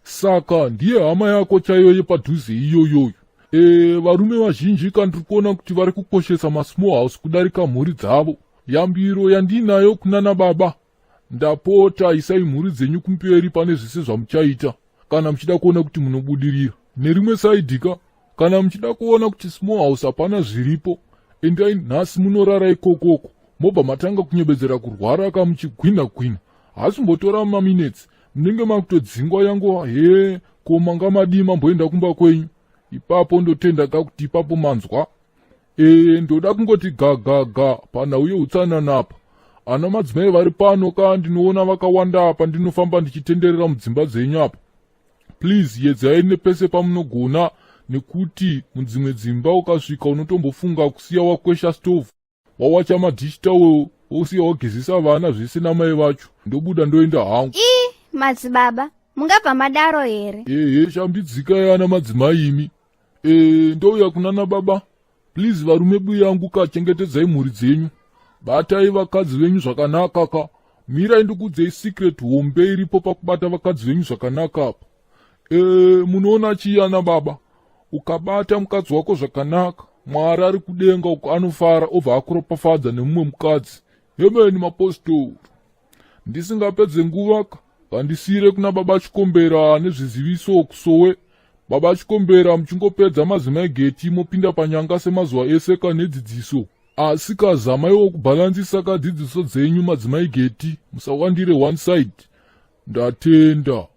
Saka ndiye hama yako chaiyo yepadhuze iyoyoyo. E, varume vazhinji kandiri kuona kuti vari kukoshesa masmall house kudarika mhuri dzavo. Yambiro yandiinayo kunana baba, ndapota isai mhuri dzenyu kumberi pane zvese zvamuchaita kana muchida kuona kuti munobudirira. Nerimwe side ka, kana muchida kuona kuti small house hapana zviripo, endai nhasi munorara ikokoko, mobva matanga kunyebedzera kurwara ka muchigwina gwina. Hasimbotora maminutes, munenge makutodzingwa yangu. He, ko manga madii mamboenda kumba kwenyu? Ipapo ndotenda ka kuti ipapo manzwa. E, ndoda kungoti gagaga panhau yeutsanana apa. Ana madzimai vari pano ka, ndinoona vakawanda apa, ndinofamba ndichitenderera mudzimba dzenyu apa. Please yedzai nepese pamunogona, nekuti mudzimwe dzimba ukasvika unotombofunga kusiya wakwesha stove, wawacha madish towel, wosiya wagezesa vana zvese namai vacho. Ndobuda ndoenda hangu. Ii, madzibaba, mungabva madaro here? Ehe, shambidzikai ana madzimai imi. E, ndouya kunana baba. Please varume buyangu ka, chengetedzai mhuri dzenyu, batai vakadzi venyu zvakanaka ka. Mirai ndikudzei secret hombe iripo pakubata vakadzi venyu zvakanaka apa. E, munoona chii ana baba? Ukabata mukadzi wako zvakanaka, Mwari ari kudenga uko anofara, obva akuropafadza nemumwe mukadzi. Hemeni mapostori. Ndisingapedze nguva ka, ngandisiyire kuna baba Chikombera nezviziviso kusowe. Baba Chikombera, muchingopedza madzimai Geti, mopinda panyanga semazuva ese ka nedzidziso. Asi kazamaiwo kubhalansisa kadzidziso dzenyu, madzimai Geti, musawandire one side. Ndatenda.